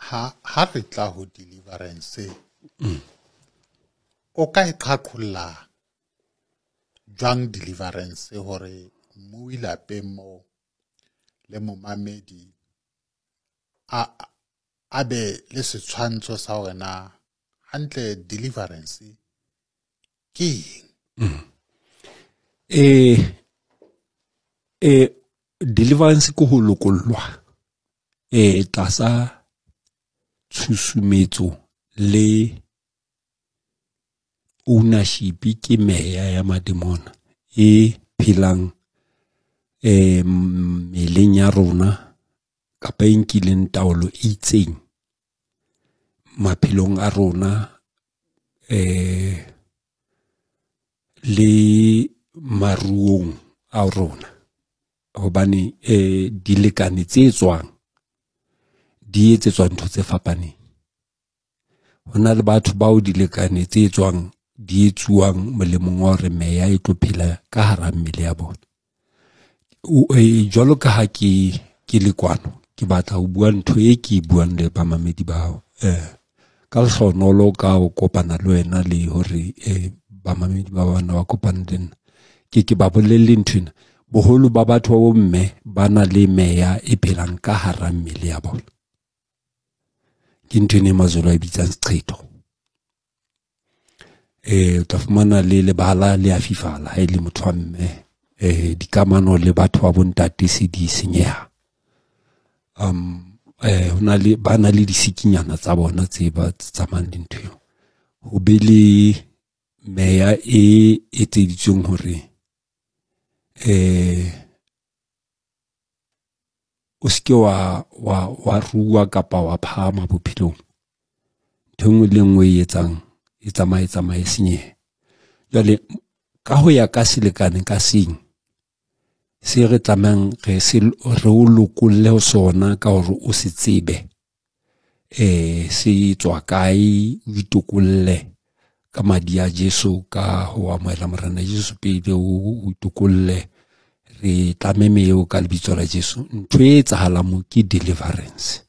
Ha re tla ho deliverance, o ka e qhaqholla jwang deliverance hore mmui lapeng moo le momamedi a be le setshwantsho sa hore na hantle deliverance ke eng? Deliverance ke ho lokollwa tlasa tshusumetso le ownership ke meya ya mademona e phelang mmeleng ya rona kapa e nkileng taolo e itseng maphelong a rona le maruong a rona. Hobane dilekane tse tswang di etsetswa ntho tse fapaneng. Ho na le batho bao dilekane tse tswang di etsuwang molemong wa hore meya e tlo phela ka hara mmele ya bona. Jwalo ka ha ke le kwano, ke batla ho bua ntho e ke e buang le bamamedi ba hao. Ka lehlohonolo ka ho kopana le wena le hore bamamedi ba bana ba kopane le nna, ke ba bolelle nthwena. Boholo ba batho ba bomme ba na le meya e phelang ka hara mmele ya bona. Ke ntho ena e Mazulu a e bitsang seqhetho. O tla fumana le lebala le a fifala ha e le motho wa mme. Dikamano le batho ba bontate se di senyeha. Hona le ba na le disikinyana tsa bona tse ba tsamayang le ntho eo. Ho be le meya e etseditsweng hore o seke wa rua kapa wa phahama bophelong. Ntho e nngwe le nngwe e etsang e tsamaye tsamaye senyehe. Jwale ka ho ya ka selekane ka seng se re tlamehang re se re o lokolle ho sona ka hore o se tsebe se tswa kae, o itokolle ka madi a Jesu, ka ho amohela Morena Jesu pele o itokolle, re tlame meo ka lebitso la Jesu. Ntho e etsahalang mo ke deliverance,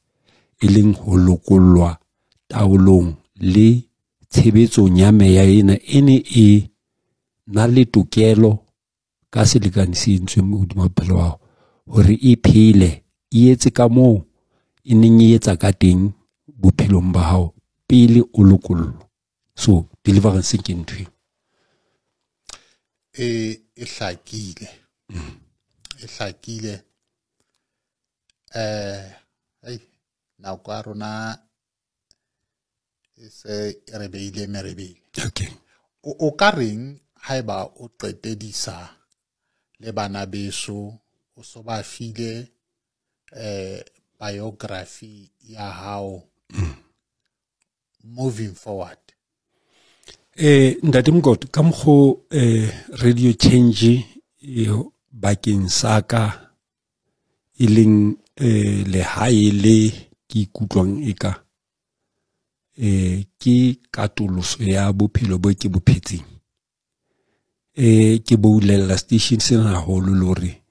e leng ho lokollwa taolong le tshebetsong ya meya ena e ne e na le tokelo ka selekane se entsweng hodima bophelo ba hao hore e phele, e etse ka moo e neng e etsa ka teng bophelong ba hao pele o lokollwa. So deliverance ke ntho eo. E hlakile. E hlakile. Nako ya rona e se e re beile merebele. Okay. O ka reng haeba o qetedisa le bana beso, o so ba file biography ya hao moving forward? Ntate Mokoto, ka mokgo Radio Change bakeng sa ka e leng lehae le ke ikutlwang eka ke katoloso ya bophelo bo ke bo phetseng. Ke boulella station sena haholo le hore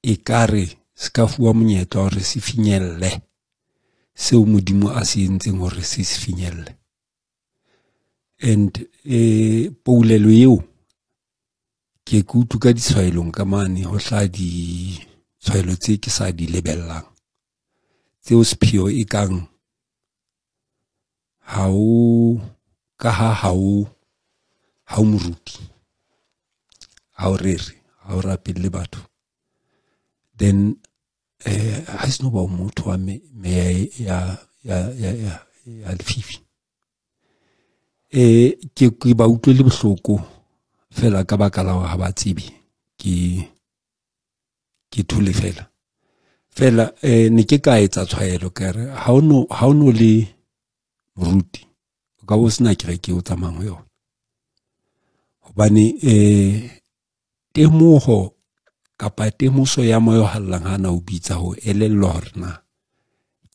ekare se ka fuwa monyetla hore se finyelle seo Modimo a se entseng hore se se finyelle. And poulelo eo ke ke utlwe ka ditshwaelong ka mane ho hlaha ditshwaelo tse ke sa di lebellang, tseo sepheo e kang ha o ka ha o ha o moruti, ha o rere, ha o rapelle batho, then ha se no ba motho wa meya ya lefifi. Ke ba utlwele bohloko fela ka baka la hore ha ba tsebe, ke thole fela. Fela ne ke ka etsa tshwaelo ka re ha o no le moruti, o ka bo sena kereke o tsamayang ho yona. Hobane temoho kapa temoso ya moya o hallang ha na o bitsa ho elellwa hore na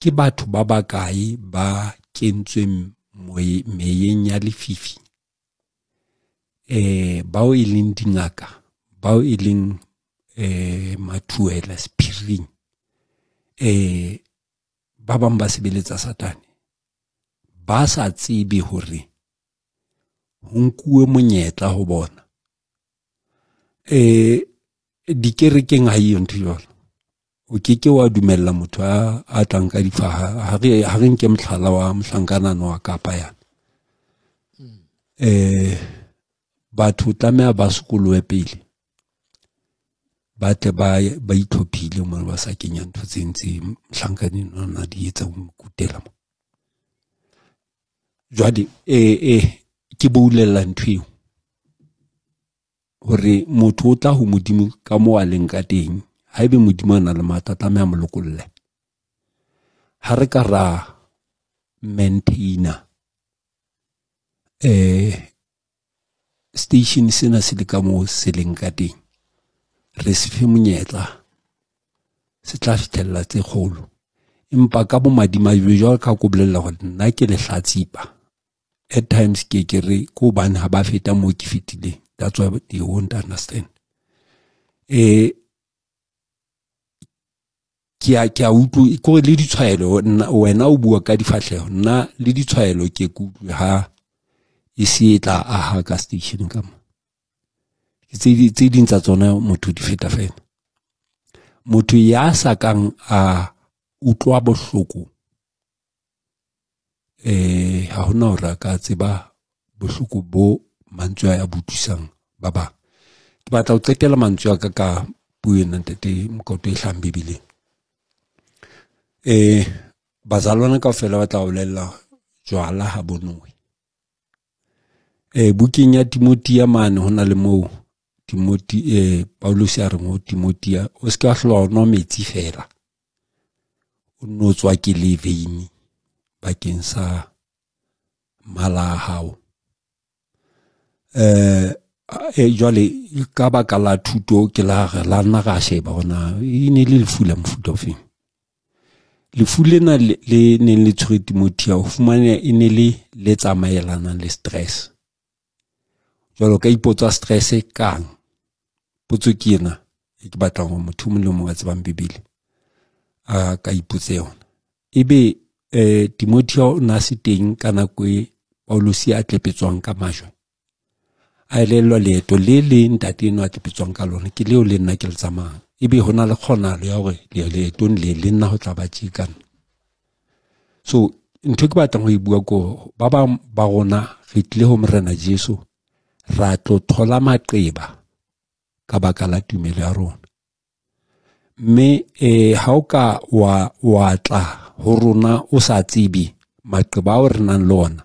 ke batho ba bakae ba kentsweng meyeng ya lefifi, bao e leng dingaka, bao e leng mathuela sephiring, ba bang ba sebeletsa Satane. Ba sa tsebe hore ho nkuwe monyetla ho bona. Dikerekeng ha eyo ntho jwalo. O ke ke wa dumella motho a tlang ka difaha. Ha re nke mohlala wa mohlankanana wa Kapa yana. Batho tlameha ba sokolohe pele. Ba tle ba itlhophile mona, ba sa kenya ntho tse ntse mohlankane nna di etsa ho kutela mo. Jwale ke boulella ntho eo hore motho o tla ho Modimo ka moo a leng ka teng. Haebe Modimo a na le matla, tlameha mo lokolle. Ha re ka ra maintainer station sena se le ka moo se leng ka teng, re se fe monyetla, se tla fihlella tse kgolo. Empa ka bomadimabe jwalo ka ko bolella hore nna ke lehlatsipa, at times ke ke re ke hobane ha ba feta moo ke fetileng. That's why they won't understand. Ke a utlwe kore le ditshwaelo, wena o bua ka difahleho, nna le ditshwaelo ke ke utlwe ha e se e tla aha ka station ka mo. Tse ding tsa tsona motho di feta fela. Motho ya sa kang a utlwa bohloko, ha hona hore a ka tseba bohloko bo mantswe a butlwisang ba bang. Ke batla ho qetela mantswe a ka ka puo ena, Ntate Mokoto, e hlahang Bibeleng. Bazalwane kaofela ba tla bolella jwala ha bo nowe. Bukeng ya Timothea mane ho na le moo Timothy, Paulus a reng ho Timothea, o se ka hlola o nwa metsi fela, o nno tswa ke le veini bakeng sa mala a hao. Jwale ka baka la thuto ke la re la nna ra sheba hore na e ne le lefu la mofuta ofeng. Lefu lena le neng le tshwere Timothea, o fumane e ne le le tsamaelanang le stress. Jwalo ka ipotsa stress e kang. Potso ke ena e ke batlang hore motho mong le mong a tsebang Bibele a ka ipotse yona. Ebe Timothea o na se teng ka nako e Paulus a tlepetswang ka majwe. A elellwa leeto le le ntate eno a tlepetswang ka lona, ke leo le nna ke le tsamayang. Ebe hona le kgonahalo ya hore leetong le le nna ho tla ba tje ka nna. So ntho ke batlang ho e bua ko ba bang ba rona re tlile ho Morena Jesu, ra tlo thola maqeba ka baka la tumelo ya rona. Mme ha o ka wa tla ho rona o sa tsebe maqeba ao re nang le ona,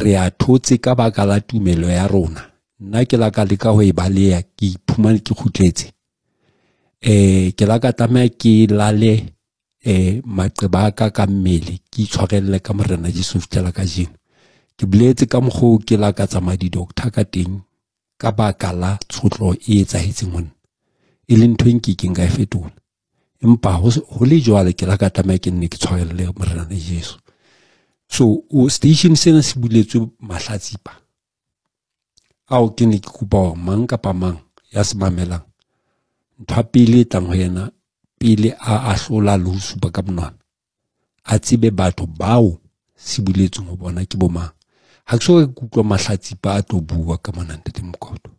re a thotse ka baka la tumelo ya rona. Nna ke la ka leka ho e baleha, ke iphumane ke kgutletse. Ke la ka tlameha ke lale maqeba a ka ka mmele, ke itshwarelle ka Morena Jesu ho fihlela kajeno. Ke boletse ka mokgwa oo ke la ka tsamaya di-doctor ka teng ka baka la tshotlo e etsahetseng ho nna, e leng ntho e nkekeng ka e fetola. Empa ho le jwalo ke la ka tlameha ke nne ke tshwarelle Morena Jesu. So station sena se buletswe mahlatsipa ao ke ne ke kopa hore mang kapa mang ya se mamelang, ntho ya pele e tlang ho yena pele a ahlola le ho supa ka monwana, a tsebe batho bao se buletsweng ho bona ke bo mang. Ha ke so ka kutlwa mahlatsipa a tlo bua ka mona, Ntate Mokoto,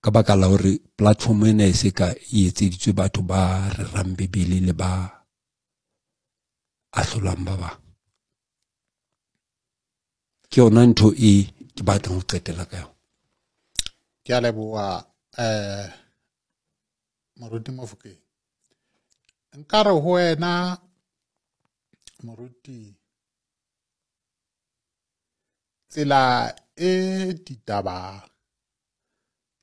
ka baka la hore platform ena e se ka e etseditswe batho ba rerang Bibele le ba ahlolang ba bang. Ke yona ntho e ke batlang ho qetela ka yona. Ke a leboha Moruti Mofokeng. Nkare ho wena Moruti, tsela e ditaba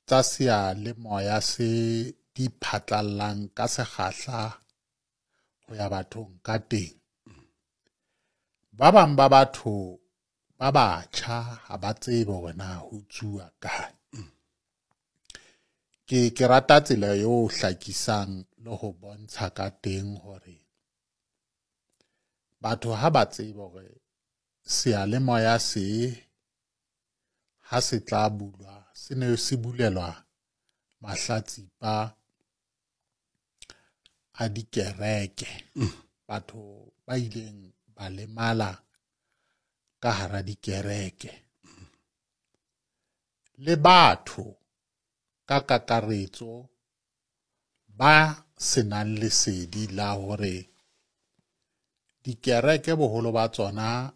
tsa seyalemoya se di phatlallang ka sekgahla ho ya bathong ka teng, ba bang ba batho ba batjha ha ba tsebe hore na ho tsuwa kae. Ke rata tsela eo hlakisang le ho bontsha ka teng hore batho ha ba tsebe hore seyalemoya se ha se tla bulwa, se ne se bulelwa mahlatsipa a dikereke, batho ba ileng ba lemala ka hara dikereke. Le batho ka kakaretso ba senang lesedi la hore dikereke boholo ba tsona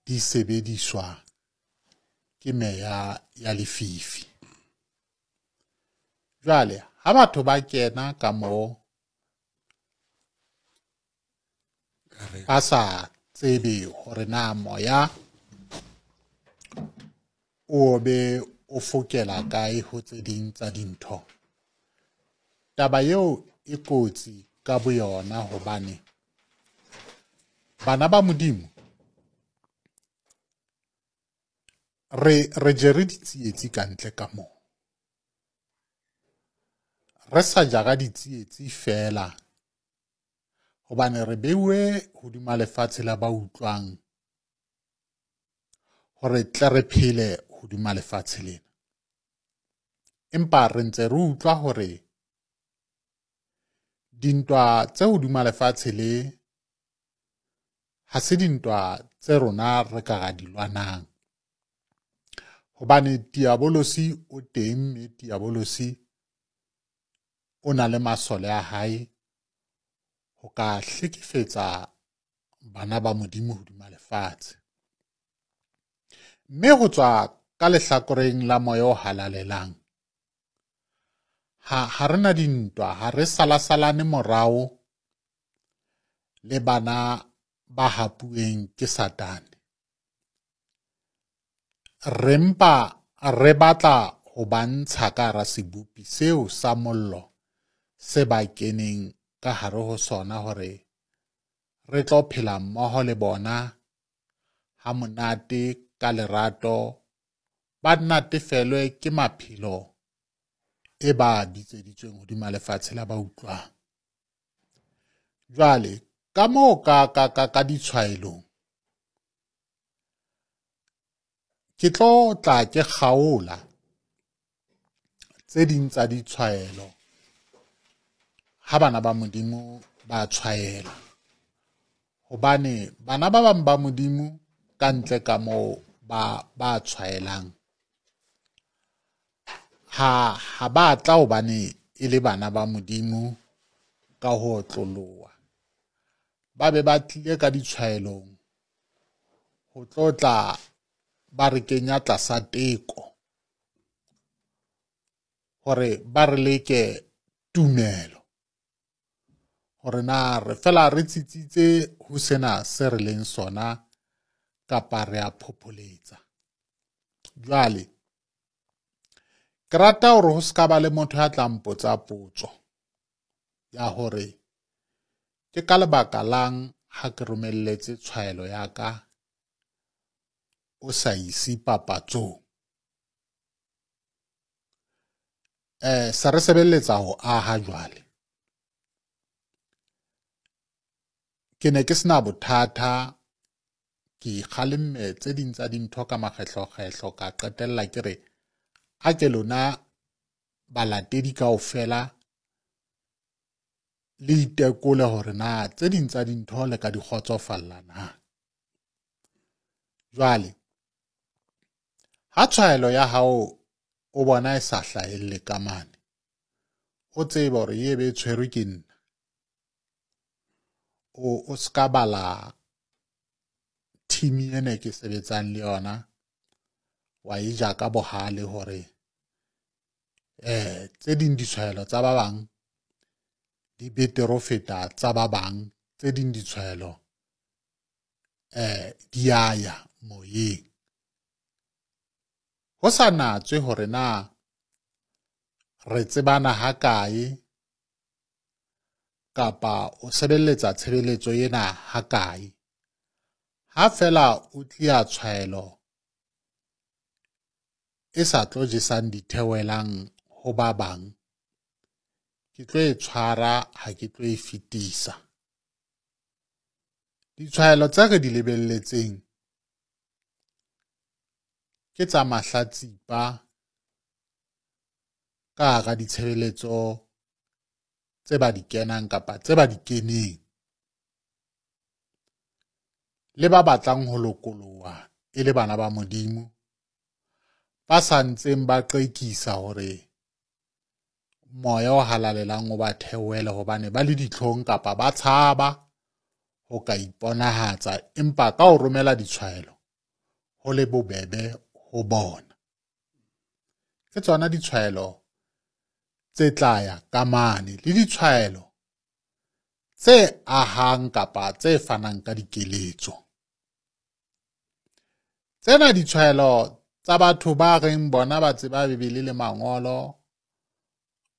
di sebediswa ke meya ya lefifi. Jwale ha batho ba kena ka moo ba sa tsebe hore na moya o be o fokela kae ho tse ding tsa dintho, taba eo e kotsi ka boyona hobane bana ba Modimo re jere ditsietsi ka ntle ka moo. Re sa jara ditsietsi feela hobane re beuwe hodima lefatshe la ba utlwang hore tle re phele hodima lefatshe lena. Empa re ntse re utlwa hore dintwa tse hodima lefatshe le ha se dintwa tse rona re ka ra di lwanang. Hobane diabolosi o teng mme diabolosi o na le masole a hae ho ka hlekefetsa bana ba Modimo hodima lefatshe. Mme ho tswa ka lehlakoreng la moya o halalelang, ha re na dintwa, ha re salasalane morao le bana ba hapuweng ke Satane. Re mpa re batla ho ba ntsha ka hara sebopi seo sa mollo se ba keneng ka hare ho sona hore re tlo phela mmoho le bona ha monate ka lerato, ba natefelwe ke maphelo e ba bitseditsweng hodima lefatshe la ba utlwang. Jwale ka moo ka ditshwaelong ke tlo tla ke kgaola tse ding tsa ditshwaelo ha bana ba Modimo ba tshwaela, hobane bana ba bang ba Modimo ka ntle ka moo ba tshwaelang ha ba tla hobane e le bana ba Modimo ka ho otloloha, ba be ba tlile ka ditshwaelong ho tlo tla ba re kenya tlasa teko hore ba re leke tumelo hore na re fela re tsitsitse ho sena se re leng sona kapa re a phopholetsa. Jwale ke rata hore ho ska ba le motho ya tla mpotsa potso ya hore ke ka lebaka lang ha ke romelletse tshwaelo ya ka o sa ise papatsong. Se re sebeletsa ho aha jwale. Ke ne ke sena bothata, ke ikgalemme tse ding tsa dintho ka makgetlokgetlo, ka qetella ke re a ke lona balatedi kaofela le itekole hore na tse ding tsa dintho le ka di kgotsofalla na. Jwale ha tshwaelo ya hao o bona e sa hlahelle ka mane, o tsebe hore e be e tshwerwe ke nna. O ska bala team ene ke sebetsang le yona wa e ja ka bohale hore tse ding ditshwaelo tsa ba bang di betere ho feta tsa ba bang, tse ding ditshwaelo di a ya moyeng. Ho sa natswe hore na re tsebana ha kae kapa o sebeletsa tshebeletso ena ha kae, ha fela o tlia tshwaelo e sa tlo jesang ditheohelang ho ba bang, ke tlo e tshwara, ha ke tlo e fetisa. Ditshwaelo tse re di lebelletseng ke tsa mahlatsipa ka hara ditshebeletso tse ba di kenang kapa tse ba di keneng. Le ba batlang ho lokoloha e le bana ba Modimo, ba sa ntseng ba qekisa hore moya o halalelang o ba theohele hobane ba le ditlhong kapa ba tshaba ho ka iponahatsa, empa ka ho romela ditshwaelo ho le bobebe ho bona. Ke tsona ditshwaelo tse tla ya ka mane le ditshwaelo tse ahang kapa tse fanang ka dikeletso. Tsena ditshwaelo tsa batho ba reng bona ba tseba Bibele le mangolo,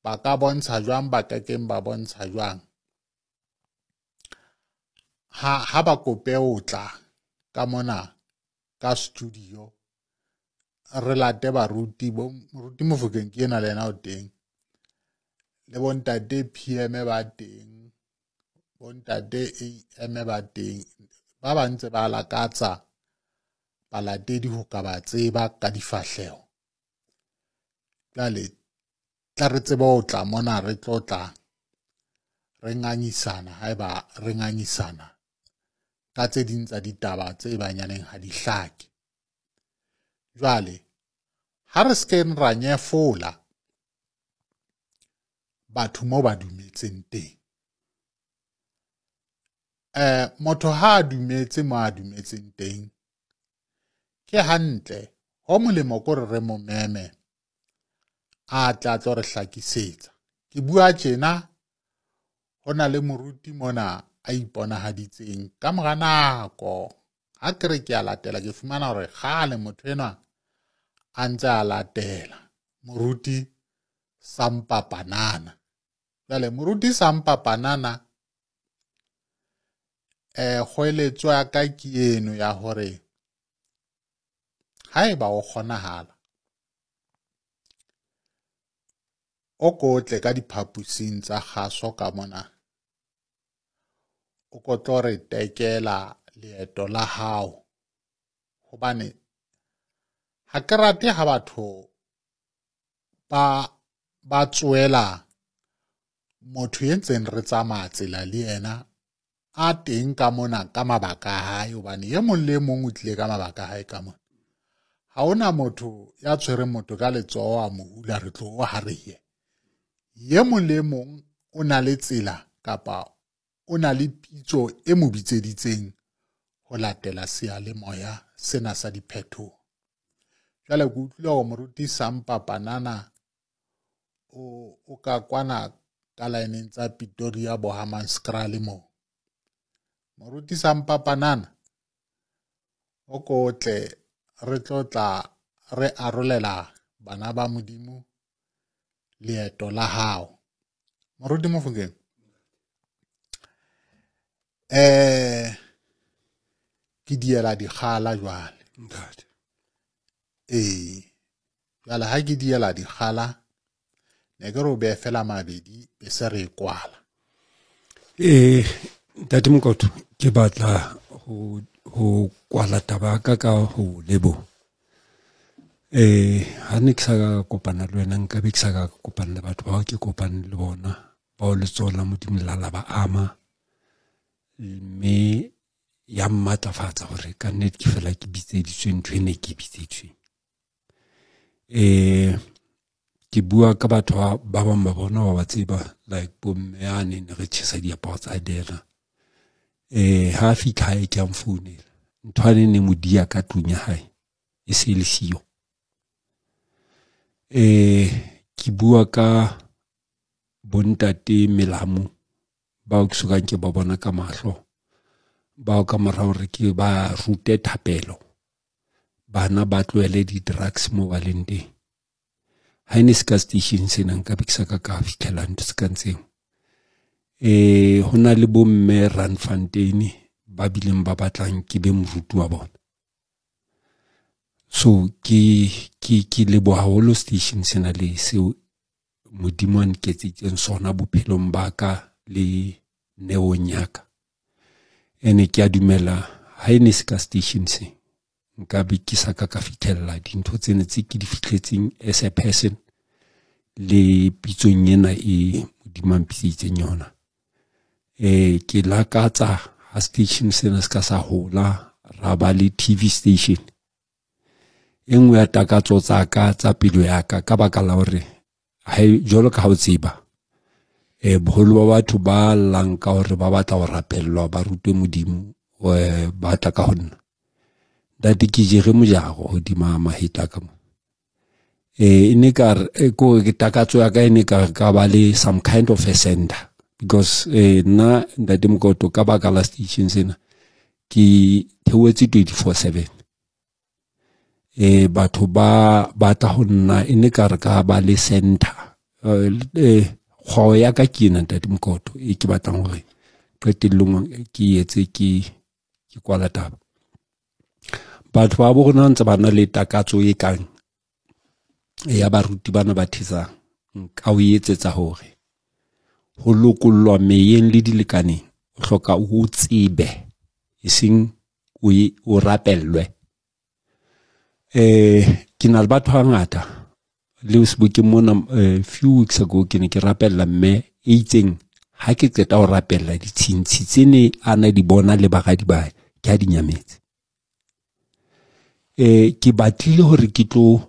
ba ka bontsha jwang, ba ka keng ba bontsha jwang. Ha ba kope ho tla ka mona ka studio, re late baruti, bo moruti Mofokeng ke ena le yena o teng, le bontate PM ba teng, bontate AM ba teng, ba ba ntse ba lakatsa balatedi ho ka ba tseba ka difahleho. Jwale tla re tsebe ho tla mona, re tlo tla re ngangisana, haeba re ngangisana ka tse ding tsa ditaba tse banyaneng ha di hlake. Jwale ha re se keng ra nyefola batho moo ba dumetseng teng. Motho ha a dumetse mo a dumetseng teng, ke hantle, ho molemo ko re re mo meme a tla tlo re hlakisetsa. Ke bua tjena, ho na le moruti mona a iponahaditseng ka mora nako. Ha ke re ke a latela, ke fumana hore kgale motho enwa a ntse a latela moruti Sampapanana. Jwale moruti Sampapanana, kgoeletso ya ka ke eno ya hore haeba o kgonahala, o ko tle ka diphaposing tsa kgaso ka mona, o ko tlo re tekela leeto la hao, hobane ha ke rate ha batho ba tsoela motho e ntseng re tsamaya tsela le yena a teng ka mona ka mabaka a hae, hobane e mong le e mong o tlile ka mabaka a hae ka mona. Ha hona motho ya tshwereng motho ka letsoho a mo hula re tlo ha re ye. E mong le e mong o na le tsela kapa o na le pitso e mo bitseditseng ho latela seyalemoya sena sa diphetoho. Jwale ke utlwile hore moruti Sampapanana o ka kwana ka laeneng tsa Pretoria bo Hammanskraal moo. Moruti Sampapanana, o ko tle re tlo tla re arolela bana ba Modimo leeto la hao. Moruti Mofokeng, ke diela dikgala jwale. Ntate. Jwale ha ke diela dikgala, ne ke re o behe fela mabedi be se re e kwala. Ntate Mokoto, ke batla ho kwala taba ya ka ka ho leboha. Ha ne ke sa ka kopana le wena, nka be ke sa ka kopana le batho bao ke kopane le bona, bao letsoho la Modimo la la ba ama, mme ya mmatlafatsa hore ka nnete ke fela ke bitseditswe ntho e ne ke bitseditsweng. Ke bua ka batho ba bang ba bona ba ba tseba, like bo mme yane ne re tjhesa diaparo tsa Adela. Ha a fihla hae ke a mfounela, ntho ane ne mo dia ka tlung ya hae e se le siyo. Ke bua ka bontate Melamu bao ke sokang ke ba bona ka mahlo, bao ka mora hore ke ba rute thapelo, bana ba tlohele di-drugs mo ba leng teng. Ha e ne se ka station sena, nka be ke sa ka ka fitlhela ntho tse kang tseo. Ho na le bo mme Randfontein ba bileng ba batlang ke be moruti wa bona. So ke leboha haholo station sena le seo Modimo a nketseditseng sona bophelong ba ka le neong ya ka. Ene ke a dumela ha e ne se ka station se, nka be ke sa ka ka fitlhella dintho tsena tse ke di fitlhetseng as a person le pitsong ena e Modimo a mpitseditseng yona. Ke lakatsa Ha station sena se ka sa hola, ra ba le TV station. E nngwe ya takatso tsa ka tsa pelo ya ka, ka baka la hore jwalo ka ha o tseba, boholo ba batho ba llang ka hore ba batla ho rapellwa, ba rutwe Modimo, ba tla ka ho nna. Ntate, ke jere mojaro hodima mahetla ka mo. E ne ka re, ko ke takatso ya ka e ne ka re ka ba le some kind of a center, because nna Ntate Mokoto, ka baka la station sena ke theohetse 24/7. Batho ba batla ho nna, e ne ka re ka ba le center. Kgwao ya ka ke ena, Ntate Mokoto, e ke batlang hore qetellong ke etse ke kwala taba. Batho ba bo rona ntse ba na le takatso e kang ya baruti bana ba thetsang, nka o etsetsa hore ho lokollwa meyeng le dilekaneng o hloka o tsebe, eseng o rapellwe. Ke na le batho ba bangata le sebokeng mona, few weeks ago ke ne ke rapella mme e itseng, ha ke qeta ho rapella ditshintshi tse ne a na di bona le baradi ba hae, ke ha di nyametse. Ke batlile hore ke tlo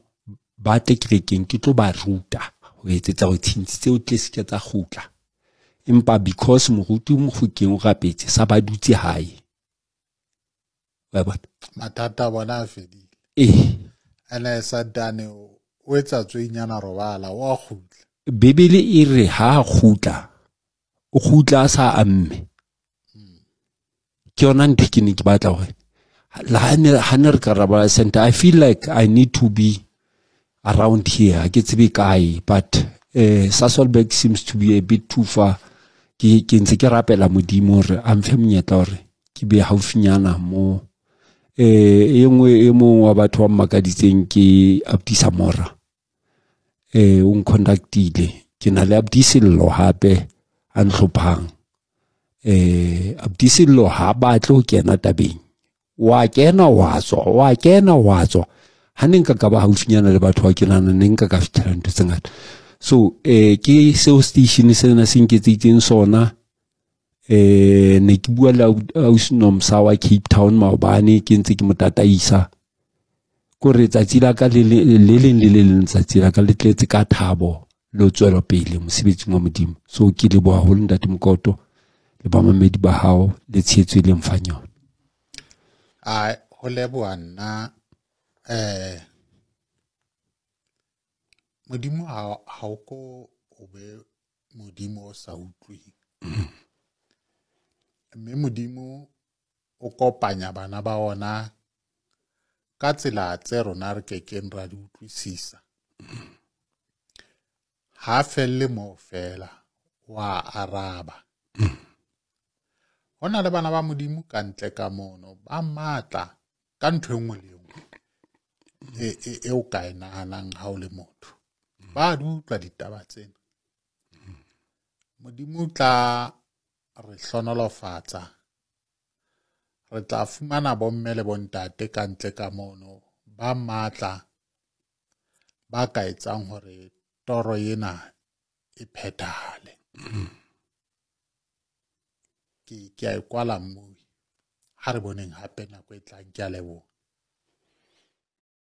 ba tle kerekeng, ke tlo ba ruta ho etsetsa hore tshintshi tseo tle se ke tsa kgutla. Empa because moruti Mofokeng o rapetse, sa ba dutse hae. Wa bona? Mathata a bona a fedile. Ene Satane o etsa tsweinyana robala, o a kgutla. Bibele e re ha a kgutla, o kgutla a sa amme. Ke yona ntho ke ne ke batla hore la ha ne re ka ra ba center, I feel like I need to be around here. Ha ke tsebe kae, but Sasolburg seems to be a bit too far. Ke ntse ke rapela Modimo hore a mfe monyetla hore ke be haufinyana mo. E nngwe e mong wa batho ba mmakaditseng ke Abdi Samora. O ncontactile. Ke na le Abdi Sello hape a ntlhophang. Abdi Sello ha batle ho kena tabeng. Wa kena wa tswa, wa kena wa tswa. Ha ne nka ka ba haufinyana le batho ba ke nahana ne nka ka fihlela ntho tse ngata. So ke seo station sena se nketseditseng sona. Ne ke bua le ausi Nomsa wa Cape Town maobane, ke ntse ke mo tataisa. Kore tsatsi la ka le le leng le le leng, tsatsi la ka le tletse ka thabo le tswelopele mosebetsing wa Modimo. So ke leboha haholo Ntate Mokoto le bamamedi ba hao le tshehetso e leng fang yona. Ai, ho leboha nna. Modimo ha o ko o be Modimo o sa utlweng. Mme Modimo o kopanya bana ba ona ka tsela tse rona re kekeng ra di utlwisisa. Ha felle moo fela, wa araba. Ho na le bana ba Modimo ka ntle ka mono, ba matla ka ntho e nngwe le e nngwe e o ka e nahanang ha o le motho. Ba di utlwa ditaba tsena. Modimo o tla re hlonolofatsa. Re tla fumana bomme le bontate ka ntle ka mono ba matla ba ka etsang hore toro ena e phethahale. Ke a e kwala mmui. Ha re boneng hape nako e tlang. Ke a leboha.